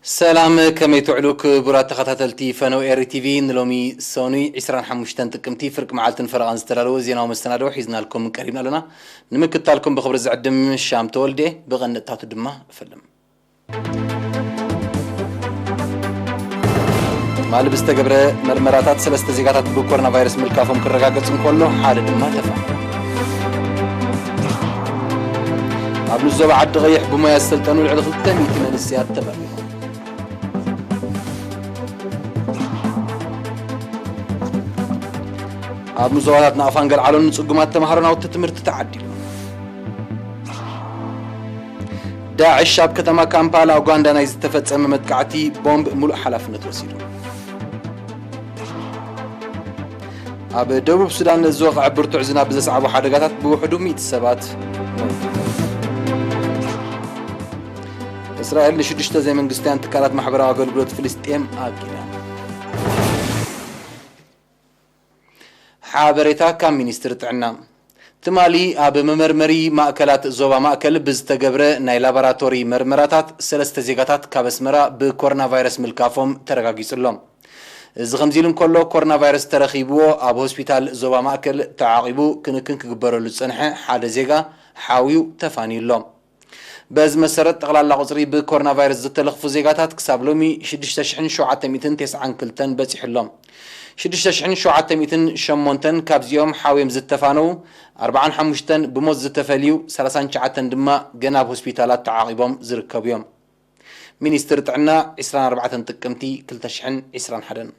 ሰላም፣ ከመይ ትውዕሉ ክቡራት ተኸታተልቲ ፈነው ኤሪ ቲቪ? ንሎሚ ሰኑይ ዕስራን ሓሙሽተን ጥቅምቲ ፍርቂ መዓልትን ፈረቓን ዝተዳለወ ዜናዊ መሰናድኦ ሒዝናልኩም ቀሪብና ኣለና። ንምክትታልኩም ብኽብሪ ዝዕድም ሻም ተወልደ፣ ብቐንጥታቱ ድማ እፈልም። ትማሊ ብዝተገብረ መርመራታት ሰለስተ ዜጋታት ብኮሮና ቫይረስ ምልካፎም ክረጋገጽ እንከሎ፣ ሓደ ድማ ተፋ ኣብ ንዞባ ዓዲ ቀይሕ ብሞያ ዝሰልጠኑ ልዕሊ ክልተ ሚእቲ መንእሰያት ተመርሚሮም። ኣብ ንዞባታት ናቕፋን ገልዓሎን ንጽጉማት ተምሃሮ ናውቲ ትምህርቲ ተዓዲሉ። ዳዕሽ ኣብ ከተማ ካምፓላ ኡጋንዳ ናይ ዝተፈጸመ መጥቃዕቲ ቦምብ ሙሉእ ሓላፍነት ወሲዱ። ኣብ ደቡብ ሱዳን ዝወቕዐ ብርቱዕ ዝናብ ብዘስዓቦ ሓደጋታት ብውሕዱ ሚእቲ ሰባት ሞይቶም። እስራኤል ንሽዱሽተ ዘይመንግስታውያን ትካላት ማሕበራዊ ኣገልግሎት ፍልስጤም ኣጊዳ። ሓበሬታ ካብ ሚኒስትሪ ጥዕና። ትማሊ ኣብ መመርመሪ ማእከላት ዞባ ማእከል ብዝተገብረ ናይ ላቦራቶሪ መርመራታት ሰለስተ ዜጋታት ካብ ኣስመራ ብኮሮና ቫይረስ ምልካፎም ተረጋጊጹ ኣሎ። እዚ ከምዚ ኢሉ እንከሎ፣ ኮሮና ቫይረስ ተረኺብዎ ኣብ ሆስፒታል ዞባ ማእከል ተዓቒቡ ክንክን ክግበረሉ ዝጸንሐ ሓደ ዜጋ ሓውዩ ተፋንዩ ኣሎ። በዚ መሰረት፣ ጠቕላላ ቁጽሪ ብኮሮና ቫይረስ ዝተለኽፉ ዜጋታት ክሳብ ሎሚ ሽዱሽተ ሽሕን ሸውዓተ ሚእትን ተስዓን ክልተን በጺሑ ኣሎ። ሽዱሽተ ሽሕን ሸውዓተ ሚእትን ሸሞንተን ካብዚኦም ሓውዮም ዝተፋነዉ ኣርብዓን ሓሙሽተን፣ ብሞት ዝተፈልዩ ሰላሳን ትሽዓተን ድማ ገና ኣብ ሆስፒታላት ተዓቒቦም ዝርከቡ እዮም። ሚኒስትሪ ጥዕና ዕስራን ኣርባዕተን ጥቅምቲ ክልተ ሽሕን ዕስራን ሓደን።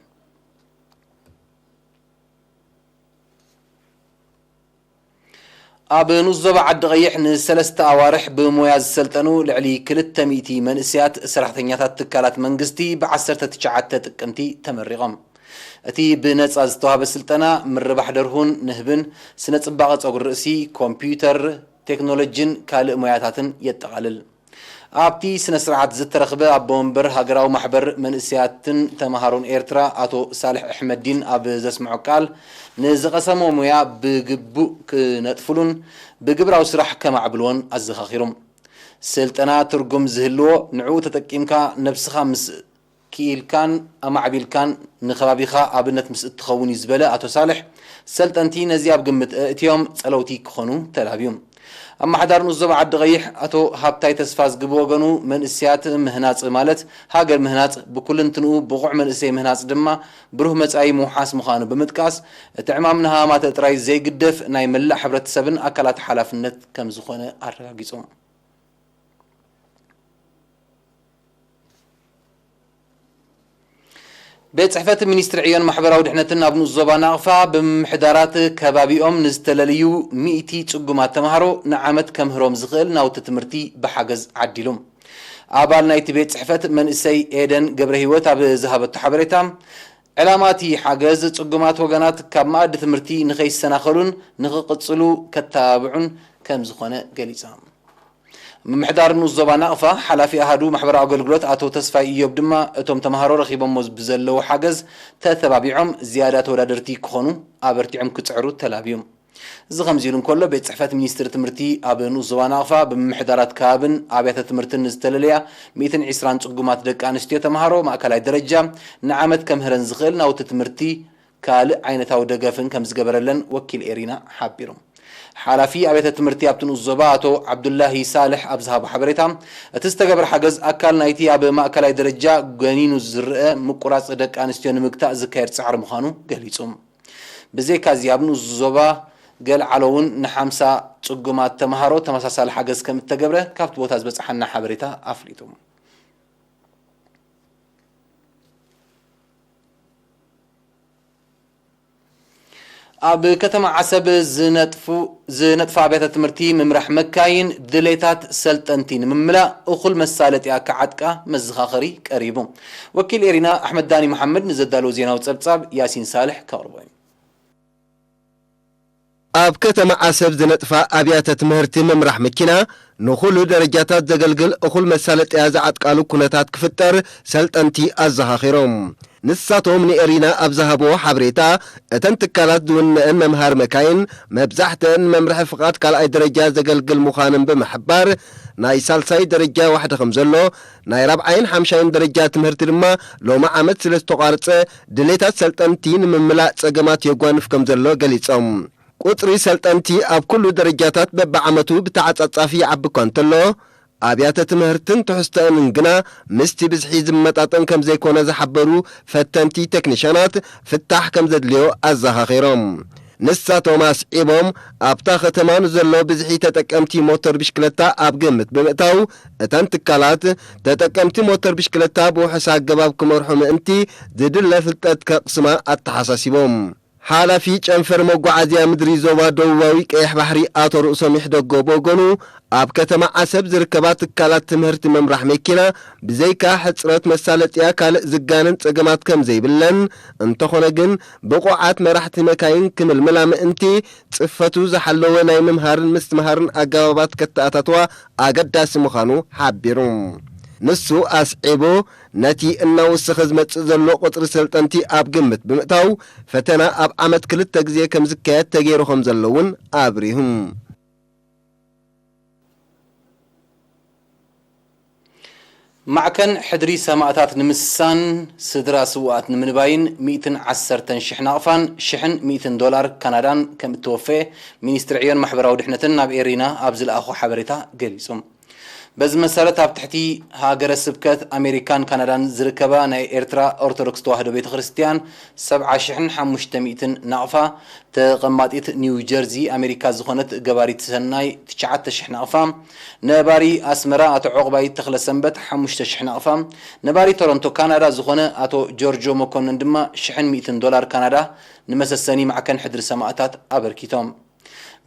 ኣብ ንኡስ ዞባ ዓዲ ቀይሕ ንሰለስተ ኣዋርሕ ብሞያ ዝሰልጠኑ ልዕሊ ክልተ ሚእቲ መንእሰያት ሰራሕተኛታት ትካላት መንግስቲ ብዓሰርተ ትሽዓተ ጥቅምቲ ተመሪቖም። እቲ ብነጻ ዝተዋህበ ስልጠና ምርባሕ ደርሁን ንህብን፣ ስነ ጽባቐ ጸጉሪ ርእሲ፣ ኮምፒውተር፣ ቴክኖሎጂን ካልእ ሞያታትን የጠቓልል። ኣብቲ ስነ ስርዓት ዝተረኽበ ኣቦ ወንበር ሃገራዊ ማሕበር መንእሰያትን ተምሃሮን ኤርትራ ኣቶ ሳልሕ ኣሕመዲን ኣብ ዘስምዖ ቃል፣ ንዝቐሰሞ ሞያ ብግቡእ ክነጥፍሉን ብግብራዊ ስራሕ ከማዕብልዎን ኣዘኻኺሩ። ስልጠና ትርጉም ዝህልዎ ንዕኡ ተጠቂምካ ነብስኻ ምስ ክኢልካን ኣማዕቢልካን ንከባቢኻ ኣብነት ምስ እትኸውን እዩ ዝበለ ኣቶ ሳልሕ፣ ሰልጠንቲ ነዚ ኣብ ግምት ኣእትዮም ጸለውቲ ክኾኑ ተላብዩ። ኣመሓዳሪ ንኡስ ዞባ ዓዲ ቀይሕ ኣቶ ሃብታይ ተስፋዝጊ ብወገኑ፣ መንእሰያት ምህናጽ ማለት ሃገር ምህናጽ፣ ብኩልንትንኡ ብቑዕ መንእሰይ ምህናጽ ድማ ብሩህ መጻኢ ምውሓስ ምዃኑ ብምጥቃስ፣ እቲ ዕማም ንሃማማተ ጥራይ ዘይግደፍ ናይ መላእ ሕብረተሰብን ኣካላት ሓላፍነት ከም ዝኾነ ኣረጋጊጹ። ቤት ጽሕፈት ሚኒስትሪ ዕዮን ማሕበራዊ ድሕነትን ኣብ ንኡስ ዞባ ናቕፋ ብምምሕዳራት ከባቢኦም ንዝተለልዩ ሚእቲ ጽጉማት ተምሃሮ ንዓመት ከምህሮም ዝኽእል ናውቲ ትምህርቲ ብሓገዝ ዓዲሉ። ኣባል ናይቲ ቤት ጽሕፈት መንእሰይ ኤደን ገብረ ህይወት ኣብ ዝሃበቶ ሓበሬታ፣ ዕላማ እቲ ሓገዝ ጽጉማት ወገናት ካብ መኣዲ ትምህርቲ ንኸይሰናኸሉን ንኽቕጽሉ ከተባብዑን ከም ዝኾነ ገሊጻ። ምምሕዳር ንኡስ ዞባ ናቕፋ ሓላፊ ኣሃዱ ማሕበራዊ ኣገልግሎት ኣቶ ተስፋይ ኢዮብ ድማ፣ እቶም ተምሃሮ ረኺቦሞ ብዘለዉ ሓገዝ ተተባቢዖም ዝያዳ ተወዳደርቲ ክኾኑ ኣበርቲዖም ክጽዕሩ ተላብዩ። እዚ ከምዚ ኢሉ እንከሎ፣ ቤት ጽሕፈት ሚኒስትሪ ትምህርቲ ኣብ ንኡስ ዞባ ናቕፋ ብምምሕዳራት ከባብን ኣብያተ ትምህርትን ዝተለለያ ሚእትን ዕስራን ጽጉማት ደቂ ኣንስትዮ ተምሃሮ ማእከላይ ደረጃ ንዓመት ከምህረን ዝኽእል ናውቲ ትምህርቲ ካልእ ዓይነታዊ ደገፍን ከም ዝገበረለን ወኪል ኤሪና ሓቢሩ። ሓላፊ ኣብያተ ትምህርቲ ኣብቲ ንኡስ ዞባ ኣቶ ዓብዱላሂ ሳልሕ ኣብ ዝሃቦ ሓበሬታ፣ እቲ ዝተገበረ ሓገዝ ኣካል ናይቲ ኣብ ማእከላይ ደረጃ ገኒኑ ዝረኣ ምቁራጽ ደቂ ኣንስትዮ ንምግታእ ዝካየድ ጻዕሪ ምዃኑ ገሊጹ። ብዘይካዚ ኣብ ንኡስ ዞባ ገልዓሎ እውን ንሓምሳ ጽጉማት ተምሃሮ ተመሳሳሊ ሓገዝ ከም እተገብረ ካብቲ ቦታ ዝበጽሓና ሓበሬታ ኣፍሊጡ። ኣብ ከተማ ዓሰብ ዝነጥፉ ዝነጥፋ ኣብያተ ትምህርቲ ምምራሕ መካይን ድሌታት ሰልጠንቲ ንምምላእ እኹል መሳለጥያ ክዓጥቃ መዘኻኸሪ ቀሪቡ። ወኪል ኤሪና ኣሕመድ ዳኒ መሓመድ ንዘዳለዎ ዜናዊ ጸብጻብ ያሲን ሳልሕ ከቕርቦ እዩ። ኣብ ከተማ ዓሰብ ዝነጥፋ ኣብያተ ትምህርቲ ምምራሕ መኪና ንኹሉ ደረጃታት ዘገልግል እኹል መሳለጥያ ዝዓጥቃሉ ኩነታት ክፍጠር ሰልጠንቲ ኣዘኻኺሮም። ንሳቶም ንኤሪና ኣብ ዝሃብዎ ሓበሬታ፣ እተን ትካላት ዝውነአን መምሃሪ መካይን መብዛሕተን ንመምርሒ ፍቓድ ካልኣይ ደረጃ ዘገልግል ምዃነን ብምሕባር፣ ናይ ሳልሳይ ደረጃ ዋሕዲ ከም ዘሎ፣ ናይ ራብዓይን ሓምሻይን ደረጃ ትምህርቲ ድማ ሎሚ ዓመት ስለ ዝተቋርጸ፣ ድሌታት ሰልጠንቲ ንምምላእ ጸገማት የጓንፍ ከም ዘሎ ገሊጾም። ቁጽሪ ሰልጠንቲ ኣብ ኩሉ ደረጃታት በብዓመቱ ብተዓጻጻፊ ይዓቢ እኳ እንተሎ፣ ኣብያተ ትምህርትን ትሕዝቶኣንን ግና ምስቲ ብዝሒ ዝመጣጠን ከም ዘይኮነ ዝሓበሩ ፈተንቲ ቴክኒሻናት፣ ፍታሕ ከም ዘድልዮ ኣዘኻኺሮም። ንሳቶም ኣስዒቦም፣ ኣብታ ከተማ ንዘሎ ብዝሒ ተጠቀምቲ ሞተር ብሽክለታ ኣብ ግምት ብምእታው፣ እተን ትካላት ተጠቀምቲ ሞተር ብሽክለታ ብውሑስ ኣገባብ ክመርሑ ምእንቲ ዝድለ ፍልጠት ከቕስማ ኣተሓሳሲቦም። ሓላፊ ጨንፈር መጓዓዝያ ምድሪ ዞባ ደቡባዊ ቀይሕ ባሕሪ ኣቶ ርእሶም ይሕደጎ ብወገኑ፣ ኣብ ከተማ ዓሰብ ዝርከባ ትካላት ትምህርቲ ምምራሕ መኪና ብዘይካ ሕጽረት መሳለጥያ ካልእ ዝጋነን ጸገማት ከም ዘይብለን፣ እንተኾነ ግን ብቑዓት መራሕቲ መካይን ክምልምላ ምእንቲ ጽፈቱ ዝሓለወ ናይ ምምሃርን ምስትምሃርን ኣገባባት ከተኣታትዋ ኣገዳሲ ምዃኑ ሓቢሩ። ንሱ ኣስዒቡ፣ ነቲ እናወሰኸ ዝመጽእ ዘሎ ቁጽሪ ሰልጠንቲ ኣብ ግምት ብምእታው፣ ፈተና ኣብ ዓመት ክልተ ግዜ ከም ዝካየድ ተገይሩ ከም ዘሎ እውን ኣብሪሁ። ማዕከን ሕድሪ ሰማእታት ንምስሳን ስድራ ስውኣት ንምንባይን ሚእትን ዓሰርተን ሽሕ ናቕፋን ሽሕን ሚእትን ዶላር ካናዳን ከም እተወፈየ ሚኒስትሪ ዕዮን ማሕበራዊ ድሕነትን ናብ ኤሪና ኣብ ዝለኣኾ ሓበሬታ ገሊጹ። በዚ መሰረት ኣብ ትሕቲ ሃገረ ስብከት ኣሜሪካን ካናዳን ዝርከባ ናይ ኤርትራ ኦርቶዶክስ ተዋህዶ ቤተ ክርስቲያን ሰብዓ ሽሕን ሓሙሽተ ሚእትን ናቕፋ ተቐማጢት ኒው ጀርዚ ኣሜሪካ ዝኾነት ገባሪት ሰናይ ትሽዓተ ሽሕ ናቕፋ፣ ነባሪ ኣስመራ ኣቶ ዑቕባይ ተኽለ ሰንበት ሓሙሽተ ሽሕ ናቕፋ፣ ነባሪ ቶሮንቶ ካናዳ ዝኾነ ኣቶ ጆርጆ መኮንን ድማ ሽሕን ሚእትን ዶላር ካናዳ ንመሰሰኒ ማዕከን ሕድሪ ሰማእታት ኣበርኪቶም።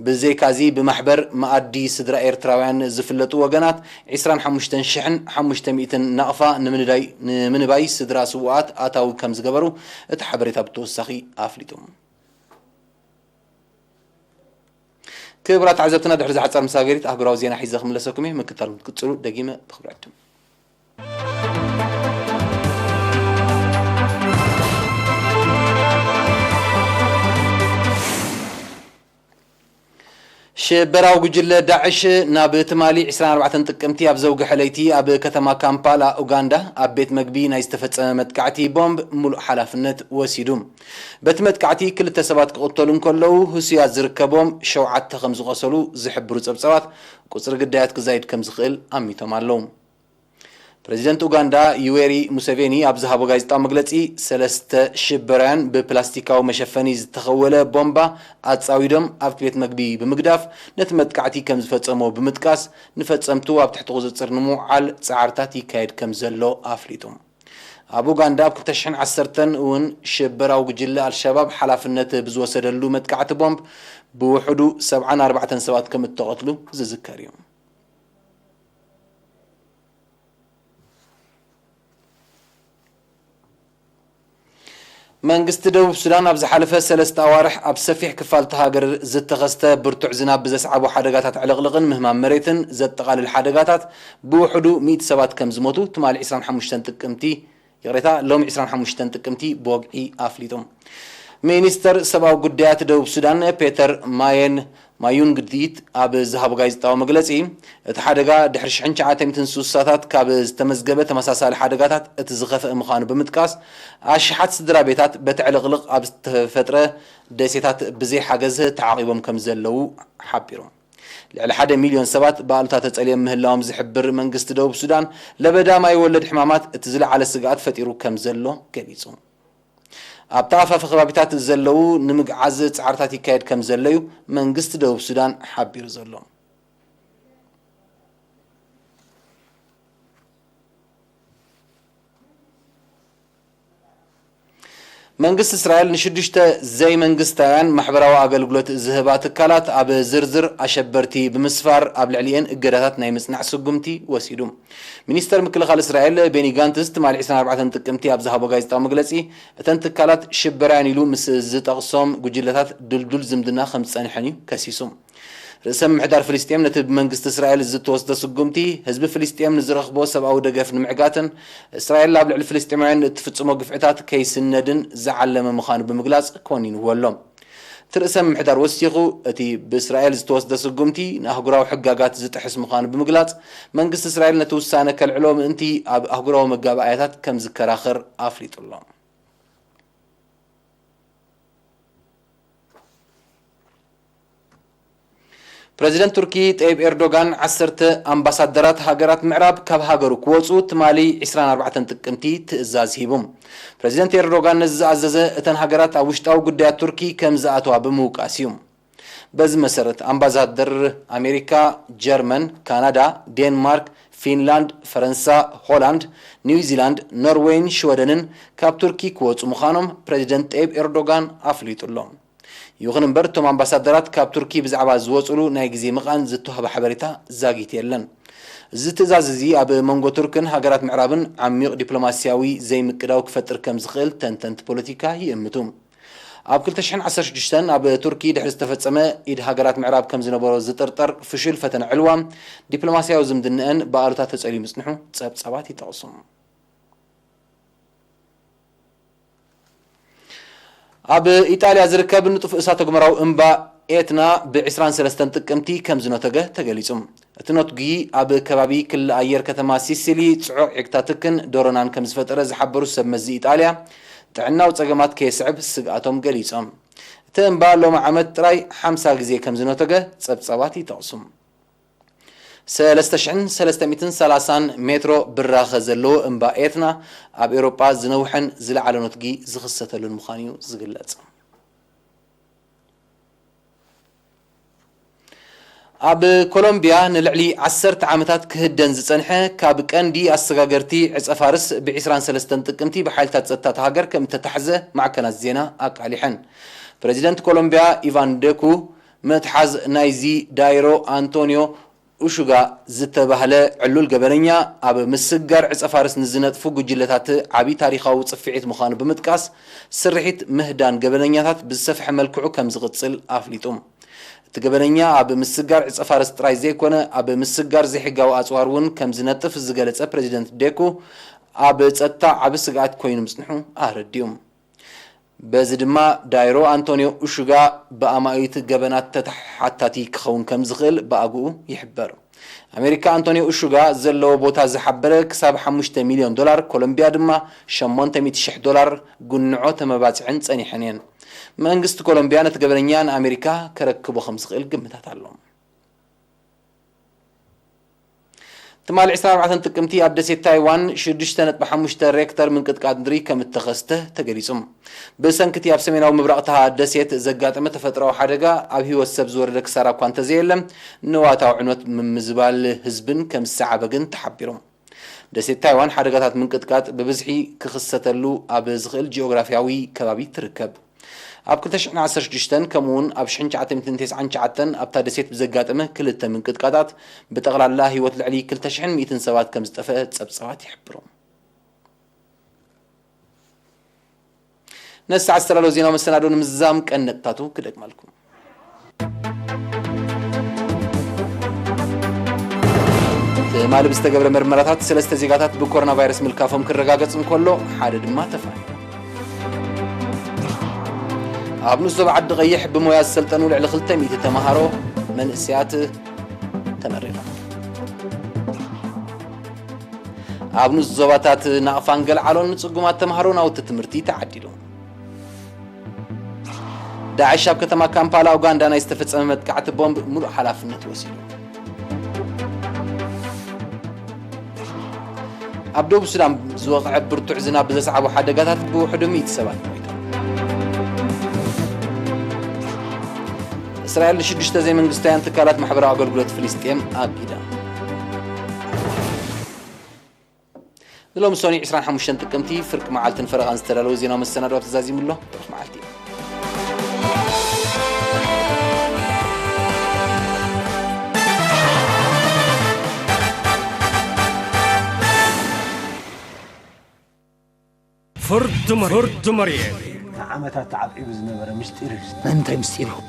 ብዘይካዚ ብማሕበር መኣዲ ስድራ ኤርትራውያን ዝፍለጡ ወገናት ዕስራን ሓሙሽተን ሽሕን ሓሙሽተ ሚእትን ናቕፋ ንምንዳይ-፣ ንምንባይ ስድራ ስውኣት ኣታዊ ከም ዝገበሩ እቲ ሓበሬታ ብተወሳኺ ኣፍሊጡ። ክቡራት ተዓዘብትና፣ ድሕሪ ዝሓጻር መሳገሪት ኣህጉራዊ ዜና ሒዘ ክምለሰኩም እየ። ምክታል ክትቅጽሉ ደጊመ ብኽብሪ ዕድም። ሽበራዊ ጉጅለ ዳዕሽ ናብ ትማሊ ዕስራን ኣርባዕተን ጥቅምቲ ኣብ ዘውግሐ ለይቲ ኣብ ከተማ ካምፓላ ኡጋንዳ ኣብ ቤት መግቢ ናይ ዝተፈጸመ መጥቃዕቲ ቦምብ ምሉእ ሓላፍነት ወሲዱ። በቲ መጥቃዕቲ ክልተ ሰባት ክቕተሉ እንከለዉ፣ ህሱያት ዝርከቦም ሸውዓተ ከም ዝቖሰሉ ዝሕብሩ ጸብጻባት፣ ቁጽሪ ግዳያት ክዛይድ ከም ዝኽእል ኣሚቶም ኣለዉ። ፕረዚደንት ኡጋንዳ ዩዌሪ ሙሴቬኒ ኣብ ዝሃቦ ጋዜጣዊ መግለጺ፣ ሰለስተ ሽበራውያን ብፕላስቲካዊ መሸፈኒ ዝተኸወለ ቦምባ ኣጻዊዶም ኣብቲ ቤት መግቢ ብምግዳፍ ነቲ መጥቃዕቲ ከም ዝፈጸሞ ብምጥቃስ፣ ንፈጸምቱ ኣብ ትሕቲ ቁጽጽር ንምውዓል ጻዕርታት ይካየድ ከም ዘሎ ኣፍሊጡ። ኣብ ኡጋንዳ ኣብ ክልተ ሽሕን ዓሰርተን እውን ሽበራዊ ጉጅለ ኣልሸባብ ሓላፍነት ብዝወሰደሉ መጥቃዕቲ ቦምብ ብውሕዱ ሰብዓን ኣርባዕተን ሰባት ከም እተቐትሉ ዝዝከር እዩ። መንግስቲ ደቡብ ሱዳን ኣብ ዝሓለፈ ሰለስተ ኣዋርሕ ኣብ ሰፊሕ ክፋል እታ ሃገር ዝተኸስተ ብርቱዕ ዝናብ ብዘስዓቦ ሓደጋታት ዕልቕልቕን ምህማም መሬትን ዘጠቓልል ሓደጋታት ብውሕዱ ሚእቲ ሰባት ከም ዝሞቱ ትማሊ ዕስራን ሓሙሽተን ጥቅምቲ፣ ይቕሬታ፣ ሎሚ ዕስራን ሓሙሽተን ጥቅምቲ ብወግዒ ኣፍሊጡ። ሚኒስተር ሰብኣዊ ጉዳያት ደቡብ ሱዳን ፔተር ማየን ማዩንግዲት ኣብ ዝሃቦ ጋዜጣዊ መግለጺ፣ እቲ ሓደጋ ድሕሪ ሽሕን ትሽዓተ ሚእትን ስሳታት ካብ ዝተመዝገበ ተመሳሳሊ ሓደጋታት እቲ ዝኸፍአ ምዃኑ ብምጥቃስ፣ ኣሽሓት ስድራ ቤታት በቲ ዕልቕልቕ ኣብ ዝተፈጥረ ደሴታት ብዘይ ሓገዝ ተዓቒቦም ከም ዘለዉ ሓቢሩ። ልዕሊ ሓደ ሚልዮን ሰባት ብኣሉታ ተጸልዮም ምህላዎም ዝሕብር መንግስቲ ደቡብ ሱዳን፣ ለበዳ ማይ ወለድ ሕማማት እቲ ዝለዓለ ስግኣት ፈጢሩ ከም ዘሎ ገሊጹ። ኣብቲ ኣፋፊ ከባቢታት ዘለዉ ንምግዓዝ ጻዕርታት ይካየድ ከም ዘለዩ መንግስቲ ደቡብ ሱዳን ሓቢሩ ዘሎ። መንግስቲ እስራኤል ንሽዱሽተ ዘይመንግስታውያን ማሕበራዊ ኣገልግሎት ዝህባ ትካላት ኣብ ዝርዝር ኣሸበርቲ ብምስፋር ኣብ ልዕሊኤን እገዳታት ናይ ምጽናዕ ስጉምቲ ወሲዱ። ሚኒስተር ምክልኻል እስራኤል ቤኒ ጋንትስ ትማሊ ዕስራን ኣርባዕተን ጥቅምቲ ኣብ ዝሃቦ ጋዜጣዊ መግለጺ፣ እተን ትካላት ሽበራውያን ኢሉ ምስ ዝጠቕሶም ጉጅለታት ድልዱል ዝምድና ከም ዝጸንሐን እዩ ከሲሱ። ርእሰ ምምሕዳር ፍልስጤም ነቲ ብመንግስቲ እስራኤል ዝተወስደ ስጉምቲ፣ ህዝቢ ፍልስጤም ንዝረኽቦ ሰብኣዊ ደገፍ ንምዕጋትን እስራኤል ኣብ ልዕሊ ፍልስጤማውያን እትፍጽሞ ግፍዕታት ከይስነድን ዝዓለመ ምዃኑ ብምግላጽ ኮኒንዎ ኣሎ። እቲ ርእሰ ምምሕዳር ወሲኹ፣ እቲ ብእስራኤል ዝተወስደ ስጉምቲ ንኣህጉራዊ ሕጋጋት ዝጥሕስ ምዃኑ ብምግላጽ፣ መንግስቲ እስራኤል ነቲ ውሳነ ከልዕሎ ምእንቲ ኣብ ኣህጉራዊ መጋባእያታት ከም ዝከራኸር ኣፍሊጡ ኣሎ። ፕረዚደንት ቱርኪ ጠይብ ኤርዶጋን ዓሰርተ ኣምባሳደራት ሃገራት ምዕራብ ካብ ሃገሩ ክወጹ ትማሊ ዕስራን ኣርባዕተን ጥቅምቲ ትእዛዝ ሂቡ። ፕረዚደንት ኤርዶጋን ነዚ ዝኣዘዘ እተን ሃገራት ኣብ ውሽጣዊ ጉዳያት ቱርኪ ከም ዝኣተዋ ብምውቃስ እዩ። በዚ መሰረት ኣምባሳደር ኣሜሪካ፣ ጀርመን፣ ካናዳ፣ ዴንማርክ፣ ፊንላንድ፣ ፈረንሳ፣ ሆላንድ፣ ኒውዚላንድ፣ ኖርዌይን ሽወደንን ካብ ቱርኪ ክወጹ ምዃኖም ፕረዚደንት ጠይብ ኤርዶጋን ኣፍሊጡ ኣሎ። ይኹን እምበር፣ እቶም ኣምባሳደራት ካብ ቱርኪ ብዛዕባ ዝወጹሉ ናይ ግዜ ምቓን ዝተዋህበ ሓበሬታ ዛጊት የለን። እዚ ትእዛዝ እዚ ኣብ መንጎ ቱርክን ሃገራት ምዕራብን ዓሚቕ ዲፕሎማስያዊ ዘይምቅዳው ክፈጥር ከም ዝኽእል ተንተንቲ ፖለቲካ ይእምቱ። ኣብ ክልተ ሽሕን ዓሰርተ ሽዱሽተን ኣብ ቱርኪ ድሕሪ ዝተፈጸመ ኢድ ሃገራት ምዕራብ ከም ዝነበሮ ዝጥርጠር ፍሹል ፈተነ ዕልዋ፣ ዲፕሎማስያዊ ዝምድንአን ብኣሉታ ተጸልዩ ምጽንሑ ጸብጻባት ይጠቕሱ። ኣብ ኢጣልያ ዝርከብ ንጡፍ እሳተ ጎመራዊ እምባ ኤትና ብ23 ጥቅምቲ ከም ዝነተገ ተገሊጹ። እቲ ነትጒ ኣብ ከባቢ ክሊ ኣየር ከተማ ሲሲሊ ጽዑቕ ዒግታትክን ዶሮናን ከም ዝፈጠረ ዝሓበሩ ሰብ መዚ ኢጣልያ፣ ጥዕናዊ ጸገማት ከየስዕብ ስግኣቶም ገሊጾም። እቲ እምባ ሎሚ ዓመት ጥራይ ሓምሳ ግዜ ከም ዝነተገ ጸብጻባት ይጠቕሱ። ሰለስተ ሽሕን ሰለስተ ሚእትን ሰላሳን ሜትሮ ብራኸ ዘለዎ እምባ ኤትና፣ ኣብ ኤውሮጳ ዝነውሐን ዝለዓለ ነትጒ ዝኽሰተሉን ምዃኑ እዩ ዝግለጽ። ኣብ ኮሎምቢያ ንልዕሊ ዓሰርተ ዓመታት ክህደን ዝጸንሐ ካብ ቀንዲ ኣሰጋገርቲ ዕጸ ፋርስ ብ23 ጥቅምቲ ብሓይልታት ጸጥታ እታ ሃገር ከም እተታሕዘ ማዕከናት ዜና ኣቃሊሐን። ፕረዚደንት ኮሎምቢያ ኢቫን ደኩ ምትሓዝ ናይዚ ዳይሮ ኣንቶኒዮ ኡሹጋ ዝተባህለ ዕሉል ገበነኛ ኣብ ምስጋር ዕጸ ፋርስ ንዝነጥፉ ጉጅለታት ዓቢ ታሪኻዊ ጽፍዒት ምዃኑ ብምጥቃስ፣ ስርሒት ምህዳን ገበነኛታት ብዝሰፍሐ መልክዑ ከም ዝቕጽል ኣፍሊጡ። እቲ ገበነኛ ኣብ ምስጋር ዕጸ ፋርስ ጥራይ ዘይኮነ፣ ኣብ ምስጋር ዘይሕጋዊ ኣጽዋር እውን ከም ዝነጥፍ ዝገለጸ ፕረዚደንት ዴኩ፣ ኣብ ጸጥታ ዓቢ ስግኣት ኮይኑ ምጽንሑ ኣረዲኡ። በዚ ድማ ዳይሮ ኣንቶኒዮ ኡሹጋ ብኣማኢት ገበናት ተሓታቲ ክኸውን ከም ዝኽእል ብኣግኡ ይሕበር። ኣሜሪካ ኣንቶኒዮ ኡሹጋ ዘለዎ ቦታ ዝሓበረ ክሳብ ሓሙሽተ ሚልዮን ዶላር፣ ኮሎምቢያ ድማ ሸሞንተ ሚእቲ ሽሕ ዶላር ጉንዖ ተመባጺዐን ጸኒሐን እየን። መንግስቲ ኮሎምቢያ ነቲ ገበነኛ ንኣሜሪካ ከረክቦ ከም ዝኽእል ግምታት ኣሎ። ትማሊ ዕስራን ኣርባዕተን ጥቅምቲ ኣብ ደሴት ታይዋን ሽዱሽተ ነጥቢ ሓሙሽተ ሬክተር ምንቅጥቃጥ ምድሪ ከም እተኸስተ ተገሊጹ። ብሰንኪ እቲ ኣብ ሰሜናዊ ምብራቕ እታ ደሴት ዘጋጠመ ተፈጥሮኣዊ ሓደጋ ኣብ ህይወት ሰብ ዝወረደ ክሳራ እኳ እንተዘየለ፣ ንዋታዊ ዕንወት ምምዝባል ህዝብን ከም ዝሰዓበ ግን ተሓቢሩ። ደሴት ታይዋን ሓደጋታት ምንቅጥቃጥ ብብዝሒ ክኽሰተሉ ኣብ ዝኽእል ጂኦግራፍያዊ ከባቢ ትርከብ። ኣብ ክልተ ሽሕን ዓሰርተ ሽዱሽተን ከምኡውን ኣብ ሽሕን ትሽዓተ ሚእትን ተስዓን ትሽዓተን ኣብታ ደሴት ብዘጋጠመ ክልተ ምንቅጥቃጣት ብጠቕላላ ህይወት ልዕሊ ክልተ ሽሕን ሚእትን ሰባት ከም ዝጠፍአ ጸብጻባት ይሕብሩ። ነዚ ሰዓት ዝተዳለወ ዜናዊ መሰናዶ ንምዝዛም ቀንዲ ነጥብታቱ ክደግመልኩም። ትማሊ ብዝተገብረ መርመራታት ሰለስተ ዜጋታት ብኮሮና ቫይረስ ምልካፎም ክረጋገጽ እንከሎ፣ ሓደ ድማ ተፋንዩ። ኣብ ንኡስ ዞባ ዓዲ ቀይሕ ብሞያ ዝሰልጠኑ ልዕሊ ክልተ ሚእቲ ተምሃሮ መንእሰያት ተመሪቖም። ኣብ ንኡስ ዞባታት ናቕፋን ገልዓሎን ንጽጉማት ተምሃሮ ናውቲ ትምህርቲ ተዓዲሉ። ዳዕሽ ኣብ ከተማ ካምፓላ ኡጋንዳ ናይ ዝተፈጸመ መጥቃዕቲ ቦምብ ሙሉእ ሓላፍነት ወሲዱ። ኣብ ደቡብ ሱዳን ዝወቕዐ ብርቱዕ ዝናብ ብዘስዓቦ ሓደጋታት ብውሕዱ ሚእቲ ሰባት ሞይቶም። እስራኤል ንሽዱሽተ ዘይመንግስታውያን ትካላት ማሕበራዊ ኣገልግሎት ፍልስጤም ኣጊዳ። ንሎሚ ሰኑይ ዕስራን ሓሙሽተን ጥቅምቲ ፍርቂ መዓልትን ፈረቓን ዝተዳለወ ዜናዊ መሰናዶ ተዛዚሙ ኣሎ። ብሩኽ መዓልቲ። ፍርዲ መሬት። ፍርዲ መሬት። ንዓመታት ተዓቂቡ ዝነበረ ምስጢር እዩ። እንታይ ምስጢር እዩ?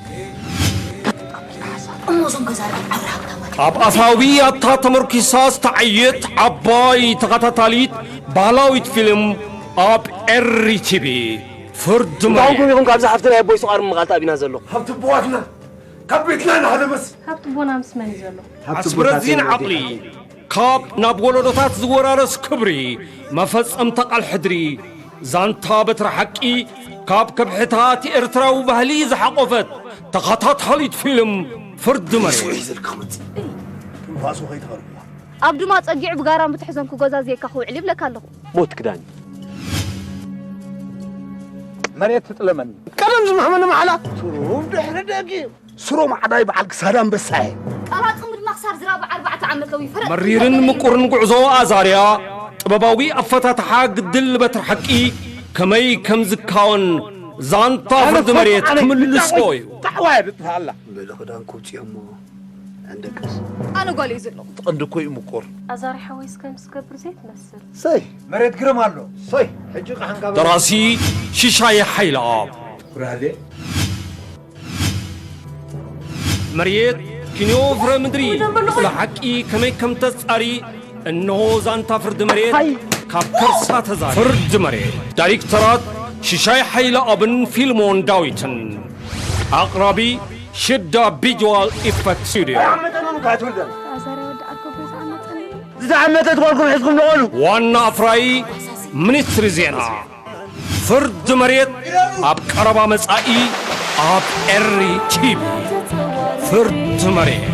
እሞ እዞም ገዛ ርግም ዓብሪ ሃብታማት እዮም። ኣብ ኣፋዊ ኣታ ተመርኪሳ ዝተዓየት ዓባይ ተኸታታሊት ባህላዊት ፊልም ኣብ ኤሪ ቲቪ ፍርዲ መሬት። እንኳንኩም ይኹን ካብዛ ሓፍትና ኣቦይ ስቋር ምቓል ተኣቢና ዘሎ። ሃብቲ ኣቦዋትና ካብ ቤትና ንሃደመስ ሃብቲ ኣቦና ምስ መን እዩ ዘሎ? ኣስብረዚን ዓቕሊ ካብ ናብ ወለዶታት ዝወራረስ ክብሪ መፈጸምታ ቃል ሕድሪ ዛንታ በትሪ ሓቂ ካብ ከብሕታት ኤርትራዊ ባህሊ ዝሓቖፈት ተኸታታሊት ፊልም ፍርዲ መሬት። ስውሕ ዘልካ ክመጽእ ትንፋሱ ከይተኸልኩዋ ኣብ ድማ ጸጊዑ ብጋራን ብትሕዘን ክጎዛዝየካ ክውዕል ይብለካ ኣለኹ። ሞት ክዳን መሬት ትጥለመኒ። ቀደም ዝመሕመኒ ማዕላ ትሩብ ድሕሪ ደጊም ስሮ ማዕዳይ በዓል ክሳድ ኣንበሳየ። ቀባጽ ምድማ ክሳብ ዝራብ ኣርባዕተ ዓመት ለዊ ፈረጥ መሪርን ምቁርን ጉዕዞ ኣዛርያ ጥበባዊ ኣፈታትሓ ግድል በትሪ ሓቂ ከመይ ከም ዝካወን ዛንታ ፍርዲ መሬት ክምልሶ እዩ። ጣዕዋየ ብጥፋ ኣላ ልዕሊ ክዳን ከውፅኦሞ ዕንደቅስ ኣነ ጓል እየ ዘለኹ። ትቐንዲ እኮ እዩ ምቁር ኣዛሪ ሓወይስ ከም ዝገብር ዘይትመስል። ሰይ መሬት ግርም ኣሎ። ሰይ ሕጂ ቃሕንካ በል። ደራሲ ሽሻየ ሓይለኣብ። ኩራሌ መሬት ኪንዮ ፍረ ምድሪ ስለ ሓቂ ከመይ ከም ተጻሪ እንሆ ዛንታ ፍርዲ መሬት ካብ ከርሳ ተዛሪ። ፍርዲ መሬት ዳይሬክተራት ሽሻይ ሓይለኣብን ፊልሞን ዳዊትን። ኣቕራቢ ሽዳ ቪጅዋል ኢፈክት ስቱዲዮ። መጠኖም ካትውልደን ኣዛሪ ወዲ ኣርኮ ቤት ኣመጠኒ ዝተዓመተት ጓልኩም ሒዝኩም ንቐሉ። ዋና ኣፍራዪ ሚኒስትሪ ዜና። ፍርዲ መሬት ኣብ ቀረባ መጻኢ ኣብ ኤሪ ቲቪ። ፍርዲ መሬት።